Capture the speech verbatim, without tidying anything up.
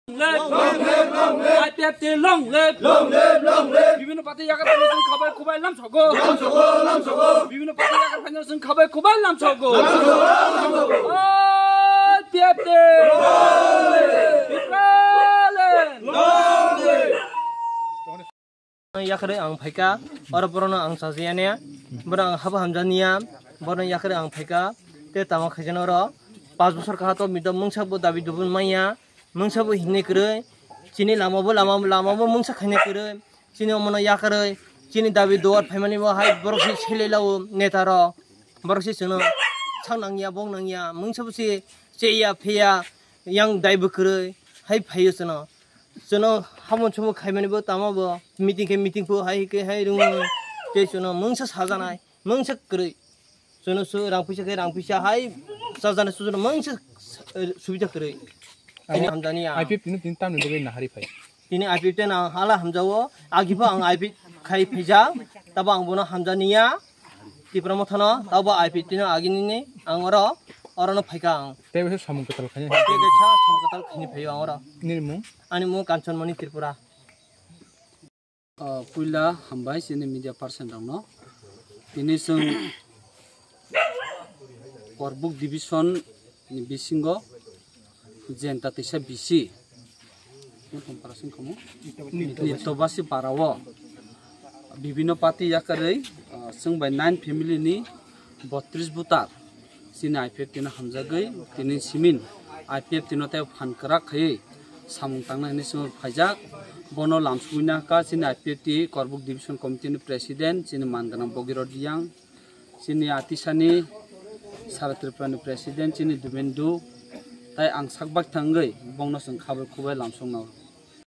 Long live! I P F T long live! Long live, long live! Bibhinno party yakar phaino chwng khabai khubai lamsogo. Lamsogo, lamsogo! Bibhinno party yakar phaino chwng khabai khubai lamsogo. Lamsogo, lamsogo! I P F T! Long live! Long live! Yakarwi ang phaikha, oro borokno ang chajayani, borok ang habo hamjakniya, borokno yakarwi ang phaikha, tei tamo khaijano oro panch bosor kaha to mito mungsa bo dabi dubun manya, mungsa bo hinwi kwrwi, chini lama bo lama, lama bo mungsa khaina kwrwi, chini omono yakarwi, chini dabi duar phaimani bo hai borok se selai lao neta rok, borok se chwngno sak nangya, bok nangya, mungsa bo se cheya pheya, yang dai bo kwrwi, hai phaio chwngno. Chwngno hamon sumo khaimani bo tamo bo meeting khe meeting pho hai khe hai rung tei chwngno mungsa sajanai mungsa kwrwi chwngno su rang puisa khe rang puisa hai sajana sujuno mungsa subida kwrwi. Ani hamjani ya. I P F T ni tini tamni bagwi nahari phai. Tini I P F T no hala hamjao, agi pho ang I P F T khai phaija, tabo ang bono hamjaniya. Tipra Mothano tabo I P F T no aginini ang oro, orono phaikha ang. Tei bisa samung kwtal khaina. Tei bisa samung kwtal khaini phaio ang oro. Nini mung? Ani mung Kanchanmani Tripura. O, puila hambai chini media person rokno. Tini chwng Korbuk division ni bisingo Jenta teisa B C. Nitobasi para o. Bibhinno party yakarwi, ah, chwng bai nine family ni botris voter. Chini I P F T no hamjagwi tini simin I P F T no tei phan kwrak khaiwi samung tangnai hinwi chwng phaijak. Bono lamsugwi nahka chini I P F T Korbuk division committee ni president chini man gwnang Bogirot Riyang. Chini atisani Sara Tripura ni president chini Dubendu, tai ang sak bak thangwi bongno chwng khabai khubai lamsokno.